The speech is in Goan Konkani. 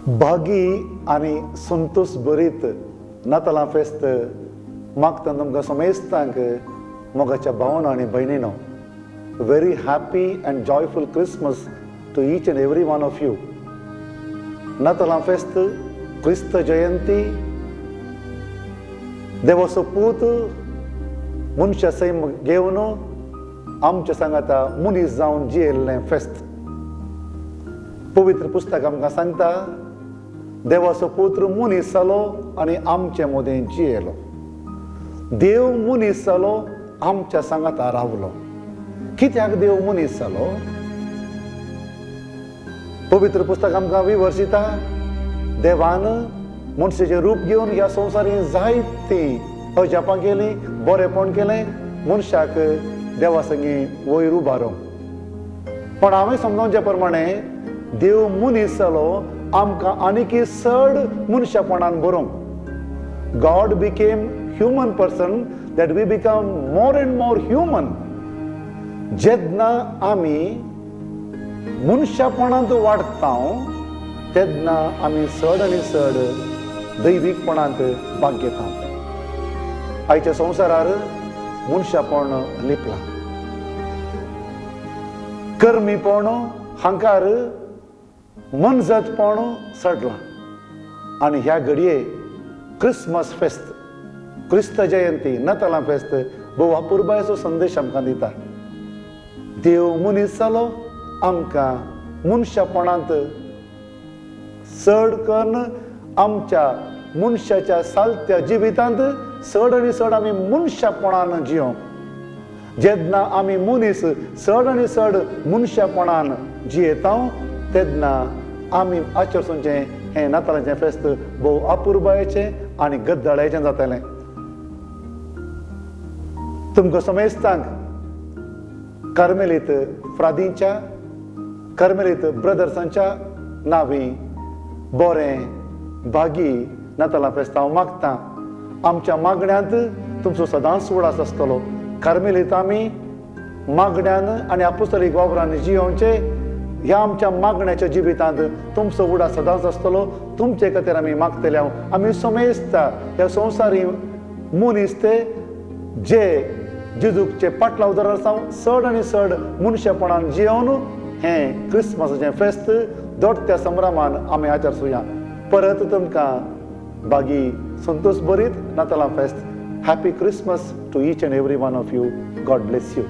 भागी आनी संतोश भरीत नातालां फेस्त मागता तुमकां समेस्तांक, मोगाच्या भावना आनी भयणीनो. Very happy and joyful Christmas to each and every one of you. नातालां फेस्त, क्रिस्त जयंती, देवाचो पूत मनशा सैम घेवन आमच्या सांगाता मनीस जावन जियेल्लें फेस्त. पवित्र पुस्तक आमकां सांगता, देवाचो पुत्र मनीस जालो आनी आमचे मदें जियेलो. देव मनीस जालो, आमच्या सांगाता रावलो. कित्याक देव मनीस जालो? पवित्र पुस्तक आमकां विवर्सिता, देवान मनशाचें रूप घेवन ह्या संवसारीं जायतीं अजापां केलीं, बरेपण केलें, मनशाक देवा संगी वयर उबारूंक. पण हांवें समजोवचे प्रमाणे देव मनीस जालो आमकां आनीकय चड मनशापणान बरोवंक. God became human person that we become more and more human. जेन्ना आमी मनशापणांत वाडटा, तेन्ना आमी चड आनी चड दैवीकपणांत भाग घेता. आयच्या संवसारार मनशापण लिपलां. कर्मीपण, हांकार, मनजतपण चडलां आनी ह्या घडये क्रिसमस फेस्त, क्रिस्त जयंती, नातालां फेस्त भोव अपुरबायेचो संदेश आमकां दिता. देव मनीस जालो आमकां मनशापणांत चड करून, आमच्या मनशाच्या सालत्या जिवितांत चड आनी चड आमी मनशापणान जियोंक. जेन्ना आमी मनीस चड आनी चड मनशापणान जियेता, तेन्ना आमी आचरचें हें नातालांचें फेस्त भोव अपुरबायेचें आनी गद्दाळ्याचें जातलें. तुमकां समेस्तांक कार्मेलीत फ्रादींच्या, कार्मेलीत ब्रदर्सांच्या नांवी बरें भागी नातालां फेस्त हांव मागता. आमच्या मागण्यांत तुमचो सदांच उडास आसतलो. कार्मेलीत आमी मागण्यान आनी आपुस्तलीक वावरान जियोवचे. ह्या आमच्या मागण्याच्या जिवितांत तुमचो उडास सदांच आसतलो. तुमचे खातीर आमी मागतले. हांव आमी समेस्ता ह्या संवसारी मनीस ते जे जेजूचे पाटलाव आसा, चड आनी चड मनशापणान जियोवन हें क्रिसमसाचें फेस्त दोट्ट्या संभ्रमान आमी आचरसुया. परत तुमकां बागी संतोष भरीत नातालां फेस्त. Happy Christmas to each and every one of you. God bless you.